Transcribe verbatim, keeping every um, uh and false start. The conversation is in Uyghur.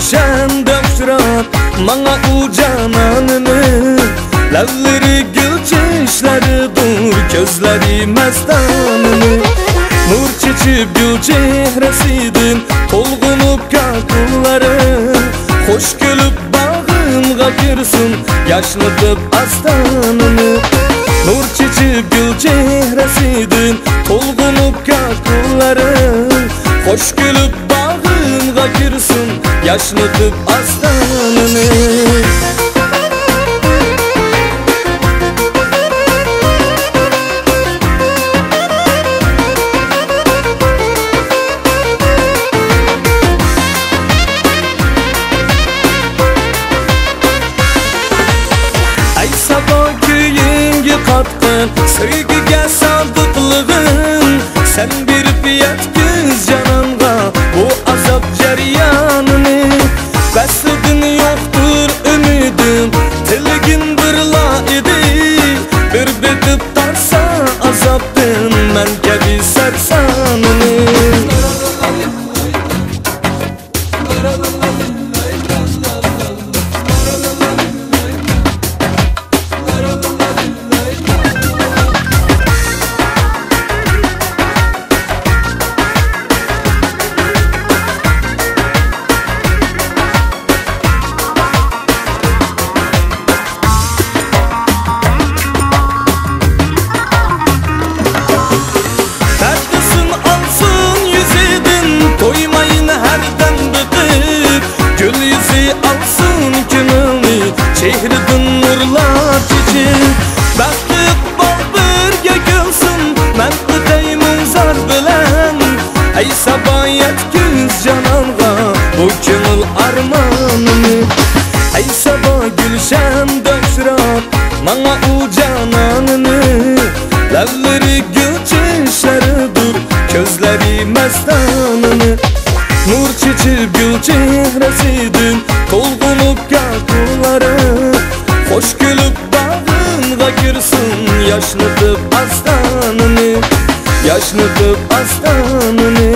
شەندە ئۇچرات ماڭا ئۇ جانانىنى، لەۋلىرى گۈل چېچلەردۇر، كۆزلىرى مەستانىنى. نۇر چېچىپ گۈل چېھرىسىدىن تولغىنىپ كاكۇنلىرىڭ، خۇش كۈلۈپ باغرىمغا كىرسۇن ياشنىتىپ ئاستانىنى. نۇر چېچىپ گۈل چېھرىسىدىن تولغىنىپ كاكۇنلىرىڭ، خۇش كۈلۈپ باغرىمغا كىرسۇن ياشنىتىپ ئاستانىنى. ئەي سابا كۆيۈڭگە قاتقان، سۆيگۈگە سادىقلىقىڭ، سەن بېرىپ يەتكۈز جانانغا بۇ ئازاب جەريانىنى. بەسلىدىن يوقتۇر ئۈمىدىم، تىلىگىن بىرلا ئىدى، بىر بېتىپ تارتسا ئازابتىن مەن كەبى سەرسانىنى. پەردىسىنى ئالسۇن يۈزىدىن، تويمايىن ھەردەم بېقىپ، گۈل يۈزى ئالسۇن كۆڭۈلنى، چېھرىدىن نۇرلار چېچىپ. بەخت ئىقبال بىرگە كۈلسۇن، مەن ئۆتەي مۇڭزار بىلەن. ئەي سابا يەتكۈز جانانغا بۇ كۆڭۈل ئارمانىنى. ئەي سابا گۈلشەندە ئۇچرات ماڭا ئۇ جانانىنى، لەۋلىرى گۈل چېچلەردۇر، كۆزلىرى مەستانىنى. نۇر چېچىپ گۈل چېھرىسىدىن تولغىنىپ كاكۇنلىرىڭ، خۇش كۈلۈپ باغرىڭغا كىرسۇن ياشنىتىپ ئاستانىنى، ياشنىتىپ ئاستانىنى.